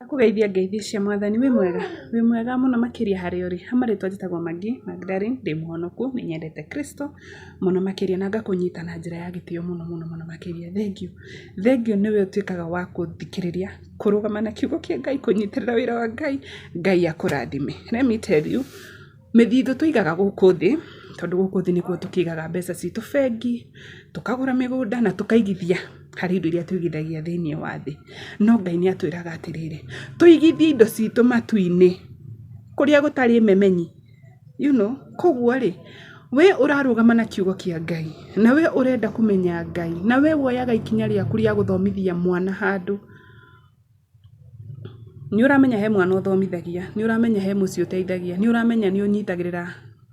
Ndakũgeithia ngeithi cia mwathani, wĩ mwega? Wĩ mwega mũno makĩria harĩa ũrĩ. Ha marĩtwa njĩtagwo Maggie Magdalene, ndĩ mũhonoku, nĩ nyendete Kristo mũno makĩria na ngakũnyita na njĩra ya gĩtĩo mũno mũno mũno makĩria. Thengiũ, thengiũ nĩwe ũtuĩkaga wa gũthikĩrĩria, kũrũgama na kiugo kĩa Ngai, kũnyitĩrĩra wĩra wa Ngai, Ngai akũrathime. Let me tell you, Mĩthithũ tũigaga gũkũ thĩ, tondũ gũkũ thĩ nĩkuo tũkĩigaga mbeca citũ bengi, tũkagũra mĩgũnda na tũkaigithia harĩ indo iria tũigithagia thĩiniĩ wa thĩ. No Ngai nĩ atwĩraga atĩrĩrĩ, tũigithie indo citũ matu-inĩ, kũrĩa gũtarĩ memenyi you know. Koguo rĩ, we ũrarũgama na kiugo kĩa Ngai, na we ũrenda kũmenya Ngai, na we woyaga ikinya rĩaku rĩa gũthomithia mwana handũ, Nĩ ũramenya he mwana ũthomithagia, nĩ ũramenya he mũciĩ ũteithagia, nĩ ũramenya nĩ ũnyitagĩrĩra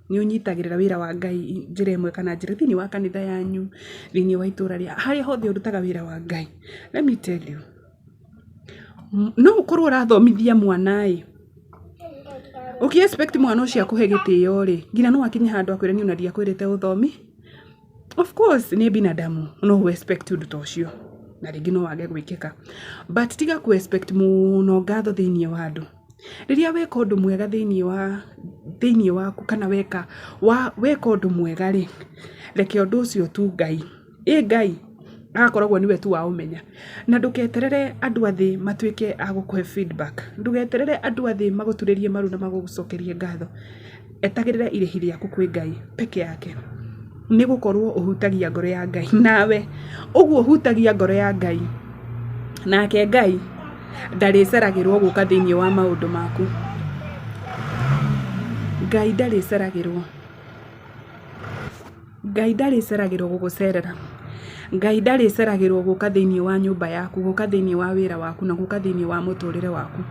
nĩ ũnyitagĩrĩra wĩra wa Ngai njĩra ĩmwe kana njĩra thĩinĩ wa kanitha yanyu, thĩinĩ wa itũra rĩa, harĩa hothe ũrutaga wĩra wa Ngai. Let me tell you, no ũkorwo ũrathomithia mwana ĩ, ũkĩ expect mwana ũcio akũhe gĩtĩo rĩ, nginya no akinye handũ akwĩre niĩ ona ndiakwĩrĩte ũthome. Of course nĩ binadamu no ũ expect ũndũ ta ũcio na rĩngĩ no wage gwĩkĩka but tiga kũ expect mũno ngatho thĩiniĩ wa andũ. Rĩrĩa weka ũndũ mwega thĩiniĩ wa thĩiniĩ waku kana weka weka ũndũ mwega rĩ, reke ũndũ ũcio tu Ngai, ĩ Ngai agakoragwo nĩwe tu waũmenya. Na ndũketerere andũ a thĩ matuĩke a gũkũhe feedback, ndũgeterere andũ a thĩ magũturĩrie maru na magũcokerie ngatho. Etagĩrĩra irĩhi rĩaku kwĩ Ngai peke yake, nĩ gũkorwo ũhutagia ngoro ya Ngai. Nawe ũguo ũhutagia ngoro ya Ngai, nake Ngai ndarĩceragĩrwo gũka thĩiniĩ wa maũndũ maku. Ngai ndarĩceragĩrwo. Ngai ndarĩceragĩrwo gũgũcerera. Ngai ndarĩceragĩrwo gũka thĩiniĩ wa nyũmba yaku, gũka thĩiniĩ wa wĩra waku, na gũka thĩiniĩ wa mũtũrĩre waku.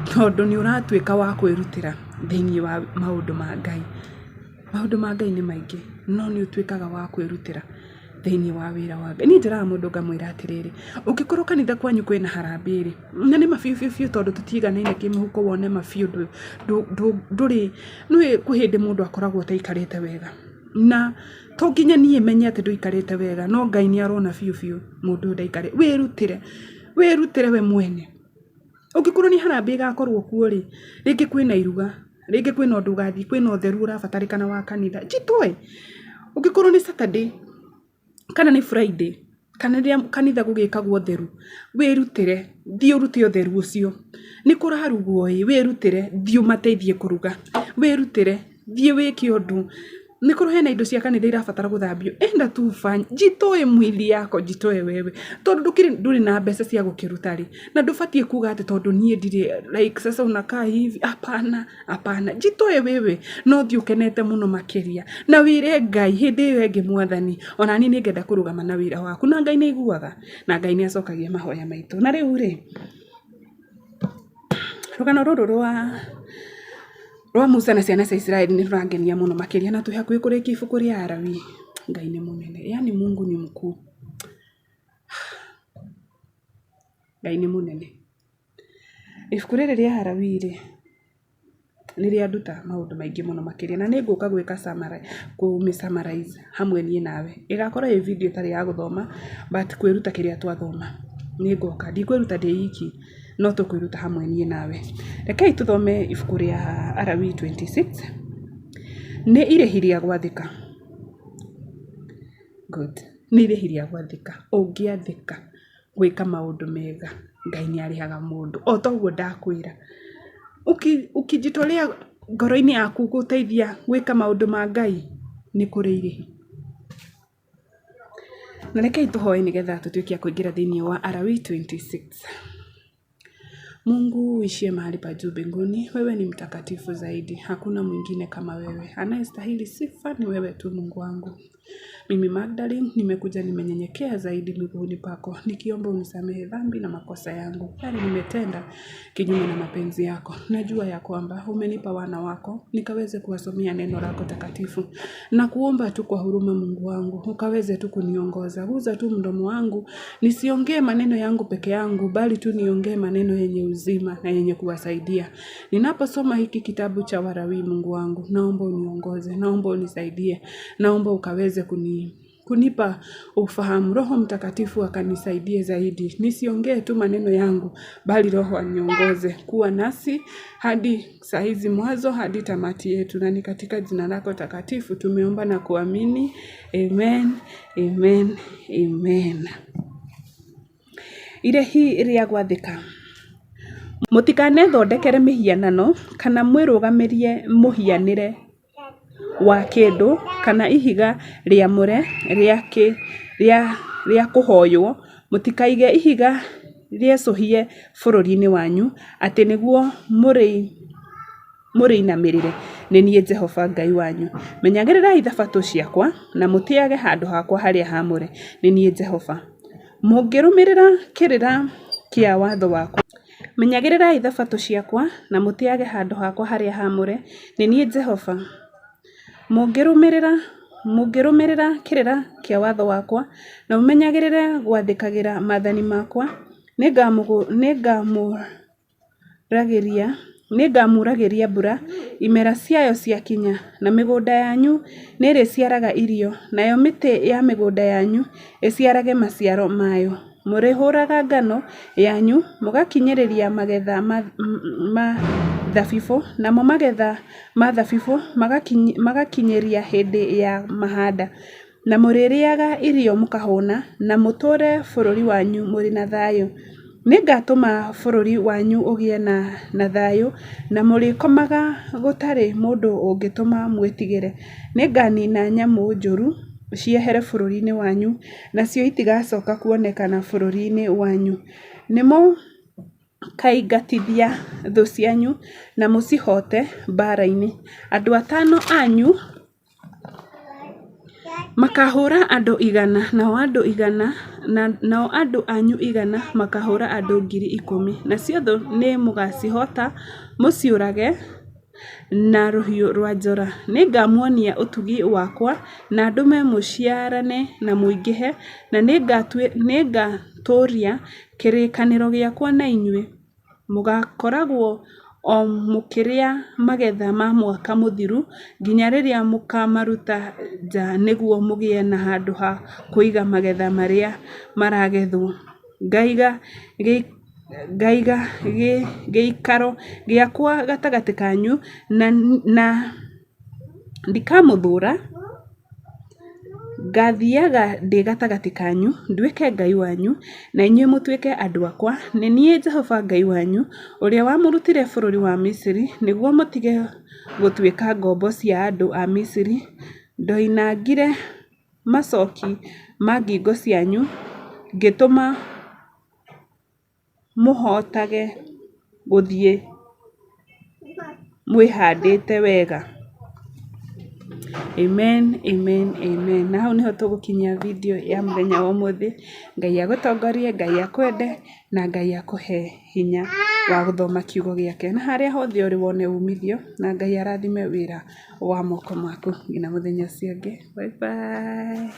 Tondũ nĩ ũratuĩka wa kwĩrutĩra thĩiniĩ wa maũndũ ma Ngai. Maũndũ ma Ngai nĩ maingĩ, no nĩ ũtuĩkaga wa kwĩrutĩra thĩiniĩ wa wĩra wa Ngai. Niĩ njĩraga mũndũ ngamwĩra atĩrĩrĩ, ũngĩkorwo kanitha kwanyu kwĩna harambee rĩ, na nĩ ma biũ biũ biũ tondũ tũtiiganaine kĩmũhuko wone ma biũ ndũrĩ, nĩũĩ kwĩ hĩndĩ mũndũ akoragwo ataikarĩte wega. Na to nginya niĩ menye atĩ ndũikarĩte wega, no Ngai nĩ arona biũ biũ mũndũ ũyũ ndaikarĩte. Wĩrutĩre, wĩrutĩre we mwene. Ũngĩkorwo nĩ harambee ĩgakorwo kuo rĩ, rĩngĩ kwĩna iruga, rĩngĩ kwĩna ũndũ ũgathiĩ, kwĩna ũtheru ũrabatarĩkana wa kanitha, jitoe. Ũngĩkorwo nĩ Saturday kana nĩ Friday, kana rĩrĩa kanitha gũgĩkagwo ũtheru, wĩrutĩre, thiĩ ũrute ũtheru ũcio. Nĩ kũrarugwo ĩ, wĩrutĩre, thiĩ ũmateithie kũruga. Wĩrutĩre, thiĩ wĩke ũndũ. Nĩ korwo hena indo cia kanitha irabatara gũthambio, enda tu ufanye, jitoe mwili yako, jitoe wewe. Tondũ ndũkĩrĩ ndũrĩ na mbeca cia gũkĩruta rĩ, na ndũbatiĩ kuga atĩ tondũ niĩ ndirĩ like sasa unakaa hivi, hapana. Hapana, jitoe wewe no thiĩ ũkenete mũno makĩria na wĩre Ngai hĩndĩ ĩyo ĩngĩ mwathani ona niĩ nĩngenda kũrũgama na wĩra waku na Ngai nĩ aiguaga na Ngai nĩ acokagia mahoya maitũ. Na rĩu rĩ, rũgano rũrũ rwa rwa Musa na ciana cia Isiraeli nĩ rũrangenia mũno makĩria na twĩ hakuhĩ kũrĩkia ibuku rĩa Alawii. Ngai nĩ mũnene, yaani Mungu ni mkuu. Ngai nĩ mũnene. Ibuku rĩrĩ rĩa Alawii rĩ, nĩ rĩanduta maũndũ maingĩ mũno makĩria na nĩ ngũka gwĩka summary kũmĩ summarize hamwe niĩ nawe. Ĩgakorwo ĩ video ĩtarĩ ya gũthoma but kwĩruta kĩrĩa twathoma. Nĩ ngoka, ndikwĩruta ndĩ iki, no tũkwĩruta hamwe niĩ nawe. Rekei tũthome ibuku rĩa Alawii 26, nĩ irĩhi rĩa gwathĩka. Good. Nĩ irĩhi rĩa gwathĩka, ũngĩathĩka gwĩka maũndũ mega, Ngai nĩ arĩhaga mũndũ. O ta ũguo ndakwĩra, ũkijitolea ngoro-inĩ yaku gũteithia gwĩka maũndũ ma Ngai, nĩ kũrĩ irĩhi. Na rekei tũhoe nĩgetha tũtuĩke a kũingĩra thĩiniĩ wa Alawii 26. Mungu uishie mahali pa juu mbinguni, wewe ni mtakatifu zaidi, hakuna mwingine kama wewe. Anayestahili sifa ni wewe tu Mungu wangu. Mimi Magdalene nimekuja nimenyenyekea zaidi miguuni pako, nikiomba unisamehe dhambi na makosa yangu yale nimetenda kinyume na mapenzi yako. Najua ya kwamba umenipa wana wako nikaweze kuwasomea neno lako takatifu, na kuomba tu kwa huruma Mungu wangu ukaweze tu kuniongoza, guza tu mdomo wangu nisiongee maneno yangu peke yangu, bali tu niongee maneno yenye uzima na yenye kuwasaidia. Ninaposoma hiki kitabu cha Walawi, Mungu wangu, naomba uniongoze, naomba unisaidie, naomba ukaweze kuni kunipa ufahamu. Roho Mtakatifu akanisaidie zaidi, nisiongee tu maneno yangu, bali Roho aniongoze. Kuwa nasi hadi saa hizi mwanzo hadi tamati yetu, na ni katika jina lako takatifu tumeomba na kuamini, amen, amen, amen. Irĩhi rĩa gwathĩka. Mũtikanethondekere mĩhianano kana mwĩrũgamĩrie mũhianĩre wa kĩndũ kana ihiga rĩamũre rĩa kũhoywo. Mũtikaige ihiga rĩecũhie bũrũri-inĩ wanyu, atĩ nĩguo mũrĩinamĩrĩre. Nĩ niĩ Jehova Ngai wanyu. Menyagĩrĩrai thabatũ ciakwa, na mũtĩage handũ hakwa harĩa haamũre. Nĩ niĩ Jehova. Mũngĩrũmĩrĩra kĩrĩra kĩa watho wakwa. Menyagĩrĩrai thabatũ ciakwa, na mũtĩage handũ hakwa harĩa haamũre. Nĩ niĩ Jehova. Mũngĩrũmĩrĩra kĩrĩra kĩa watho wakwa, na mũmenyagĩrĩre gwathĩkagĩra maathani makwa, nĩngamuuragĩria mbura imera ciayo ciakinya, na mĩgũnda yanyu nĩĩrĩciaraga irio, nayo mĩtĩ ya mĩgũnda yanyu ĩciarage maciaro mayo. Mũrĩhũraga ngano yanyu, mũgakinyĩrĩria magetha ma thabibũ, namo magetha ma thabibũ magakinyĩria hĩndĩ ya mahanda. Na mũrĩrĩaga irio mũkahũna, na mũtũũre bũrũri wanyu mũrĩ na thayũ. Nĩngatũma bũrũri wanyu ũgĩe na thayũ, na mũrĩkomaga gũtarĩ mũndũ ũngĩtũma mwĩtigĩre. Nĩnganina nyamũ njũru ciehere bũrũri-inĩ wanyu, nacio itigacoka kuonekana bũrũri-inĩ wanyu. Nĩmũkaingatithia thũ cianyu na mũcihoote mbaara-inĩ. Andũ atano anyu makahũũra andũ 100, nao andũ anyu 100 makahũũra andũ 10,000, nacio thũ nĩmũgacihoota mũciũrage na rũhiũ rwa njora. Nĩngamuonia ũtugi wakwa na ndũme mũciarane na mũingĩhe, na nĩngatũũria kĩrĩkanĩro gĩakwa na inyuĩ. Mũgaakoragwo o mũkĩrĩa magetha ma mwaka mũthiru nginya rĩrĩa mũkaamaruta nja nĩguo mũgĩe na handũ ha kũiga magetha marĩa maragethwo. Ngaiga gĩikaro gĩakwa gatagatĩ kanyu, na ndikamũthũũra. Ngaathiiaga ndĩ gatagatĩ kanyu, nduĩke Ngai wanyu, na inyuĩ mũtuĩke andũ akwa. Nĩ niĩ Jehova Ngai wanyu, ũrĩa wamũrutire bũrũri wa Misiri nĩguo mũtige gũtuĩka ngombo cia andũ a Misiri. Ndoinangire macooki ma ngingo cianyu, ngĩtũma mũhotage gũthiĩ mwĩhandĩte wega. Amen, amen, amen. Na hau nĩho tũgũkinyia video ya mũthenya wa ũmũthĩ. Ngai agũtongorie, Ngai akwende, na Ngai akũhe hinya wa gũthoma kiugo gĩake. Na harĩa hothe ũrĩ wone umithio, na Ngai arathime wĩra wa moko maku. Nginya mũthenya ũcio ũngĩ. Bye bye.